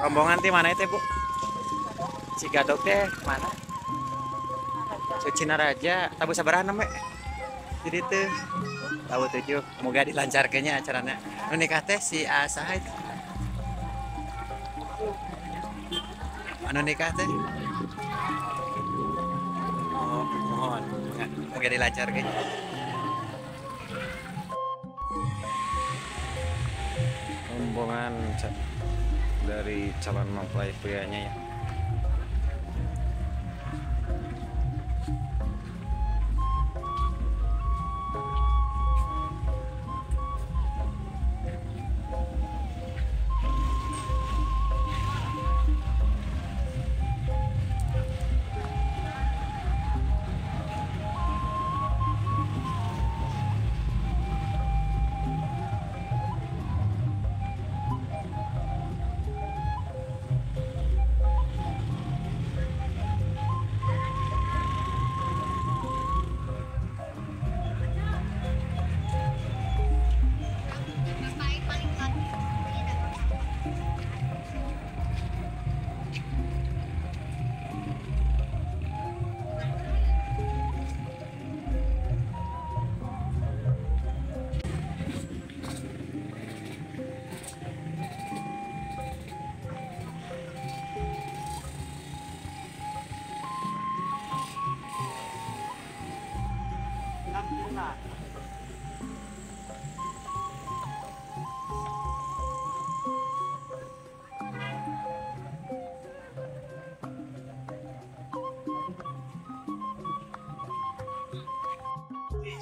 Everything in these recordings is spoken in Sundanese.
Rombongan teh mana itu, Bu? Cigadog teh mana? Cinaraja, tabu sabaraha namanya? Jadi tuh tabu 7. Moga dilancarkannya acaranya. Nu nikah teh si saha itu? Anu nikah teh? Oh, mohon. Moga dilancarkan. Rombongan dari calon mempelai prianya ya.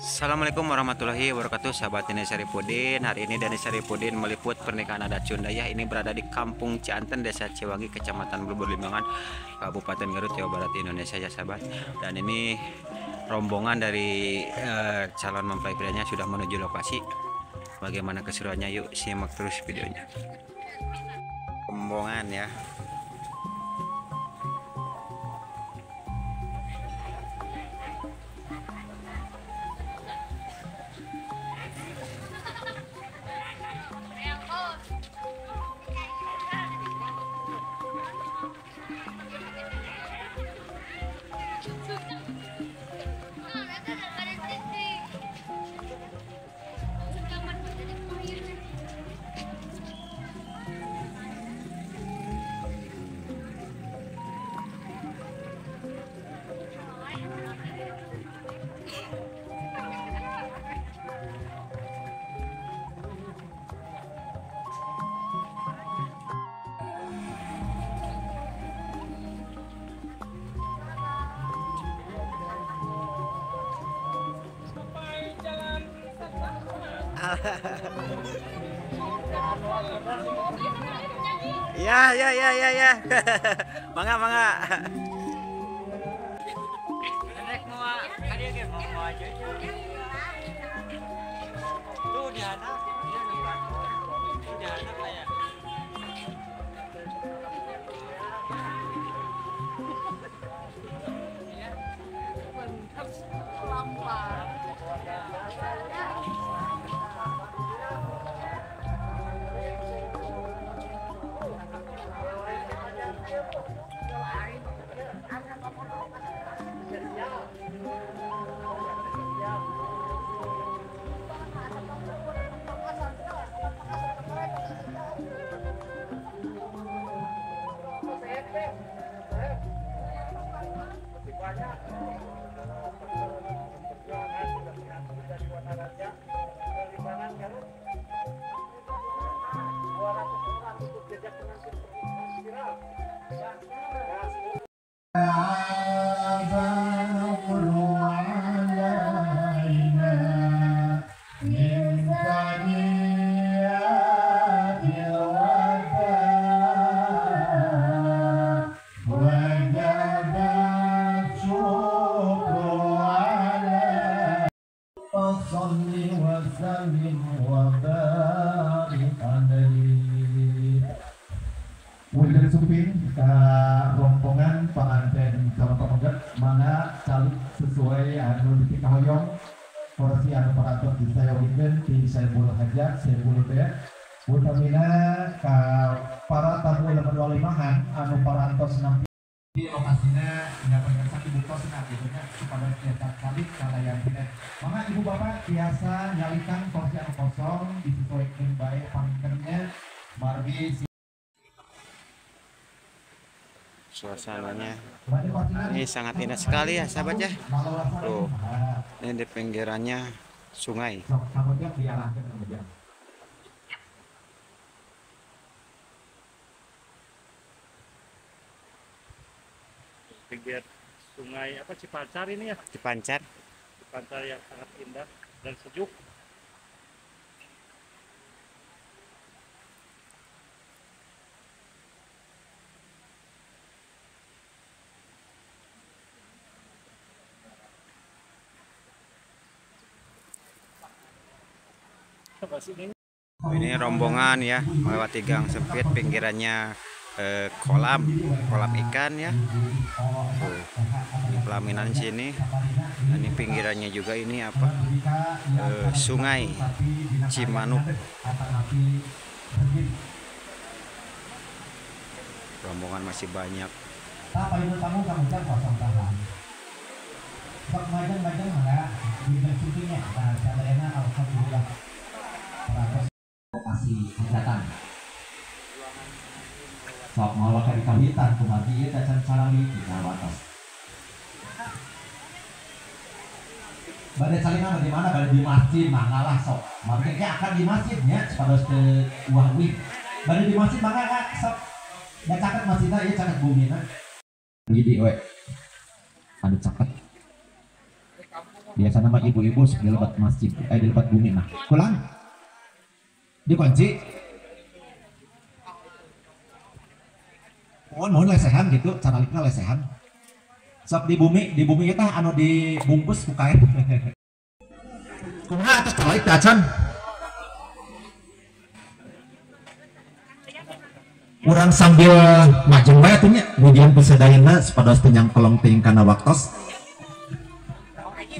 Assalamualaikum warahmatullahi wabarakatuh, sahabat Deni Saripudin. Hari ini Deni Saripudin meliput pernikahan adat Sunda ya. Ini berada di Kampung Cianten, Desa Ciwangi, Kecamatan Blubur Limbangan, Kabupaten Garut, Jawa Barat, Indonesia ya sahabat. Dan ini rombongan dari calon mempelai prianya sudah menuju lokasi. Bagaimana keseruannya, yuk simak terus videonya. Rombongan ya. Ya ya ya ya ya. Mangga mangga. Rombongan pengantin calon pemegat mana calon sesuai anu dipikahoyong porsi anu parantos disayogikeun di Saiful Hajat Saiful Bed utamina ka para tamu lamun wali rumahan anu parantos nampi lokasina mendapatkan satu buktosna gitu nya supados tiasa calik kalayan pinen. Mangga ibu bapak tiasa nyalikan kursi anu kosong disesuaikan bae pangkernya margi. Suasananya ini sangat indah sekali ya sahabat ya. Tuh, ini di pinggirannya sungai. Pinggir sungai apa Cipancar ini ya? Cipancar. Cipancar yang sangat indah dan sejuk. Ini rombongan ya melewati gang sempit, pinggirannya kolam ikan ya. Tuh, ini pelaminan sini. Ini pinggirannya juga ini apa? Sungai Cimanuk. Rombongan masih banyak. Sok mau ka dikawitan kumargi ieu teh can salami dina watos. Bade salina di mana? Bade di masjid mangga lah sok. Margi ge akan di masjid nya supados teu uah-uih. Bade di masjid mangga ka sok. Da caket masjidna ieu caket bumina. Gidi we. Anu caket. Biasana mah ibu-ibu sok di lebat masjid, di lebat bumi mah. Pulang. Dikunci. Mohon lesehan gitu, caralikna lesehan. Sok di bumi kita anu dibungkus ku kain. Kumaha atas caralik teh acan? Urang sambil majeng wae atuh nya, mujian pisadayana supados teu nyangkolong teuing kana waktos.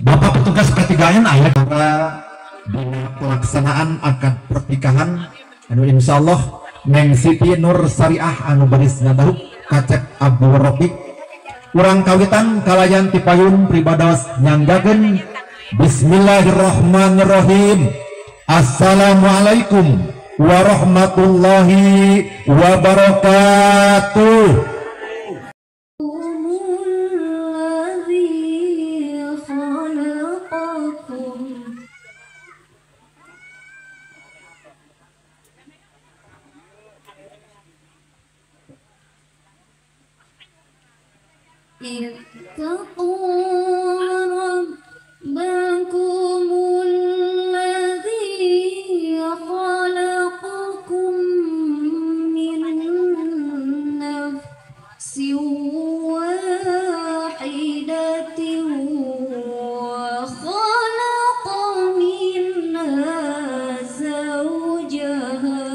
Bapak petugas P3N aya dina pelaksanaan akad pernikahan anu insyaallah Neng Siti Nur Syariah anu baris ngadahuk Kacep Abdul Rofiq. Urang kawitan kalayan tipayun pribados nyanggakeun Bismillahirrahmanirrahim. Assalamualaikum warahmatullahi wabarakatuh. اتقوا ربكم الذي خلقكم من نفس واحدة وخلق منها زوجها.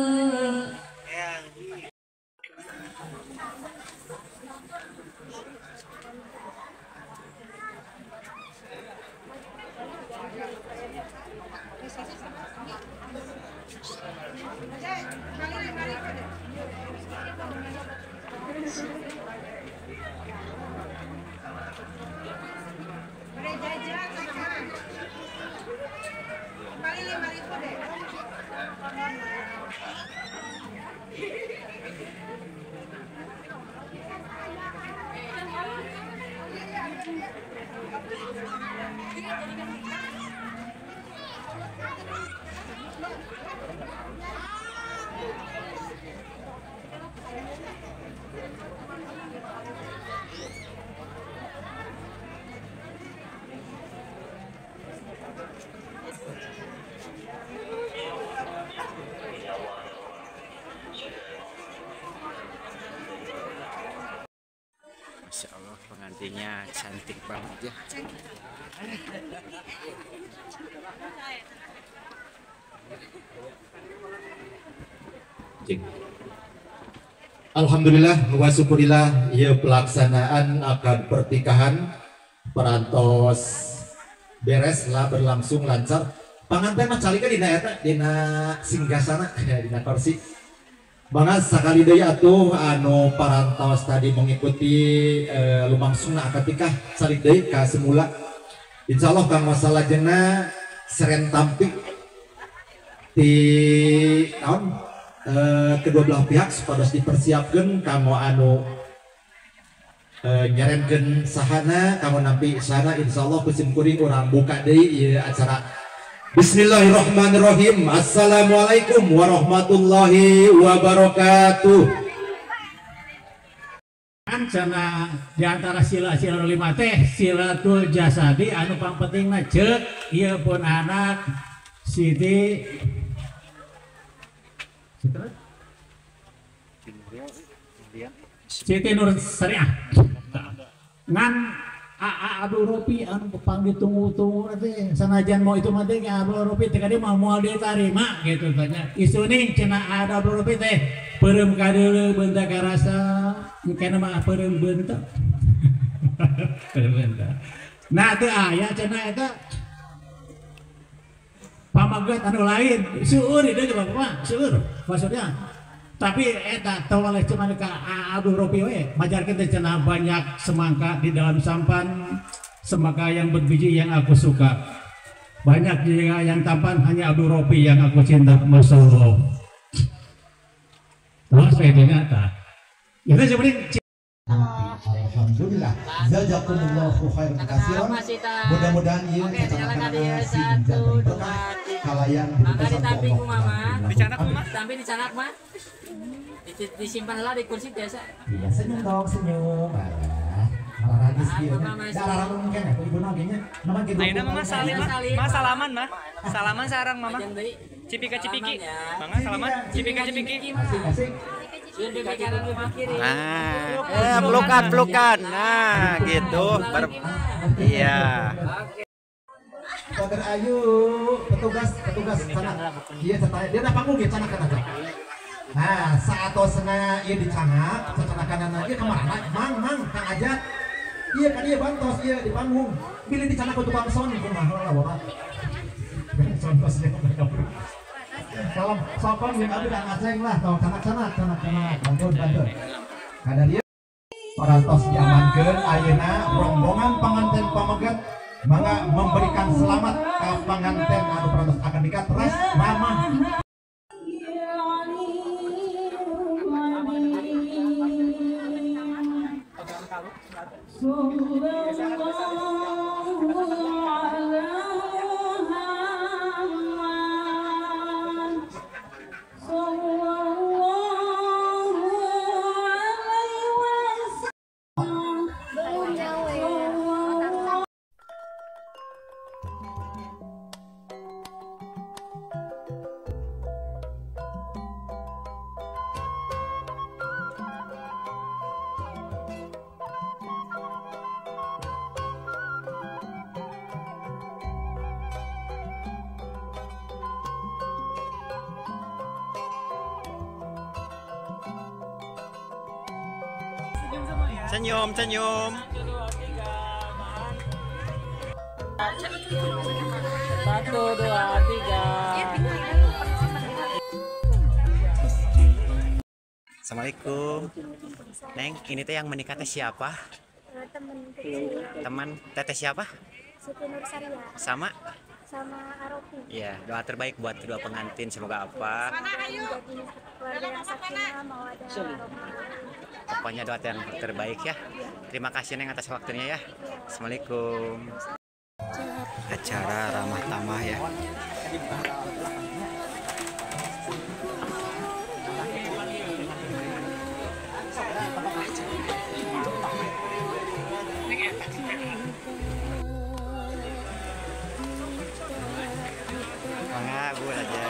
Masya Allah, pengantinnya cantik banget ya. Alhamdulillah wa syukurillah ya, pelaksanaan akad pernikahan perantos beres lah, berlangsung lancar. Panganten mah calika dina eta, dina singgasana, dina kursi. Bangga sakali deui atuh anu parantos tadi mengikuti lumangsungna akad nikah salik deui ka semula. Insyaallah kang masalajengna seren tampik di tahun kedua belah pihak supados dipersiapkeun kanggo anu nyerenkeun sahana kanggo nampi sahana. Insyaallah ku sim kuring urang buka deui ieu acara. Bismillahirrahmanirrahim. Assalamualaikum warahmatullahi wabarakatuh. Kan cenah di antara sila-sila lima teh silatul jasadi anu pangpentingna ceuk ieu pun anak Siti Siti Nur Syariah ngan AA Abdul Ropi anu pang ditunggu-tunggu teh sanajan mau itu mah teh Abdul Ropi teh kadi mah moal diterima gitu tanya isuning cenah ada Abdul Ropi teh peureum kadeuleu beunta karasa engkena mah peureum beunta peureum beunta nah teu aya cenah eta pamaget anu lain seueur ieu Bapak seueur maksudnya tapi eta tawaleh cuman ka Abdul Ropi we majarkeun teh cenah banyak semangka di dalam sampan, semangka yang berbiji yang aku suka, banyak juga yang tampan, hanya Abdul Ropi yang aku cinta. Masyaallah. Terus saya ternyata ya sebenarnya alhamdulillah jazakumullahu khairan katsiran. Mudah-mudahan ieu kecamatan sing berkah kalayan diberi Allah. Dicanak mah, sampai dicanak mah. Disimpan lah di kursi biasa. Iya, senyum dong, senyum. Alah, marah kieu. Da mungkin ya, ibu na ge nya. Nama ge. Ayeuna mama salim mah. Ma salaman mah. Salaman sareng mama. Cipika cipiki. Mangga salaman, cipika cipiki. Asik asik. Nah, pelukan pelukan. Nah, gitu. Iya. Pagar ayu, petugas petugas sana. Iya, dia na panggung ya sana kana. Nah, saatosna ieu dicangak, cacanakanana ieu kamarana mang mang Kang Ajat. Iya kan ieu bantos ieu di panggung. Bilih dicanak ku tukang son kumaha lah bapak. Contos dia salam sokong jeung abdi Kang Aceng lah tong canak-canak canak-canak bantuan bantuan. Kada dia parantos diamankeun ayeuna rombongan panganten pameget mangga memberikan selamat ka panganten anu parantos akan nikah teras ramah. Senyum, senyum. 1, 2, 3. Assalamualaikum. Neng, ini teh yang menikah teh siapa? Teman kecil. Teman teteh siapa? Siti Nur Syariah. Sama? Sama Aropi. Iya, doa terbaik buat kedua pengantin semoga apa? Pokoknya doa yang terbaik ya. Terima kasih Neng atas waktunya ya. Assalamualaikum. Acara ramah tamah ya. Mangga Bu aja.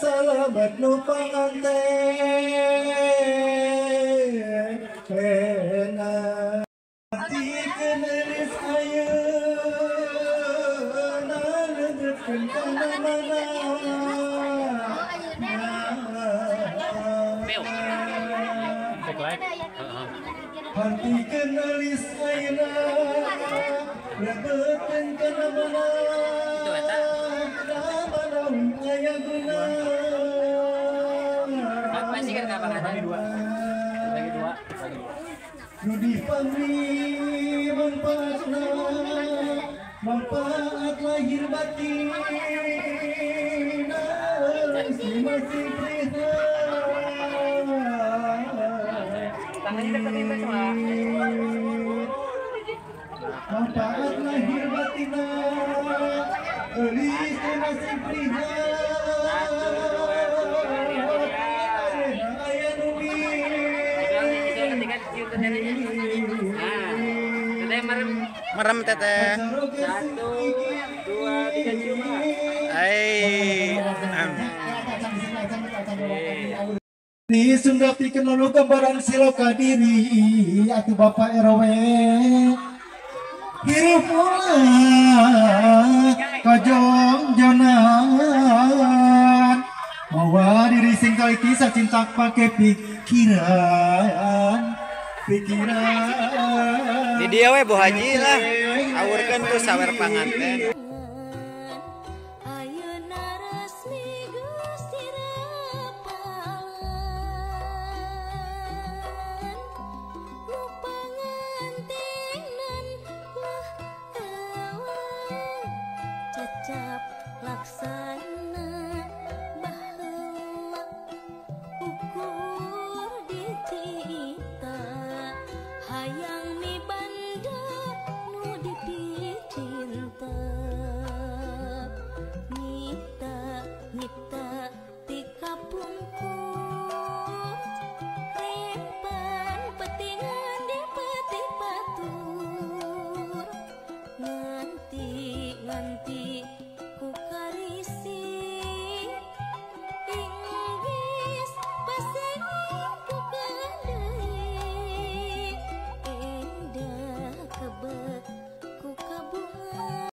Salamat nu panganten dikenelis ayeuna leungkeun kana mana. Hati kenelis ayeuna leungkeun kana mana. Aya guna. Nudi pamri manfaatna, manfaat lahir batin, masih prihatin. Manfaat lahir batin, elis masih prihatin. Merem teteh. 1, 2, 3 cium. Hai. Ni Sunda pikeun lalu gambaran siloka diri atuh Bapak RW. Hirup ulah kajongjonan. Mawa diri sing kaliki sacintak pake pikiran. Pikiran. Di dia we Bu Haji lah. Awurkeun tuh sawer panganten.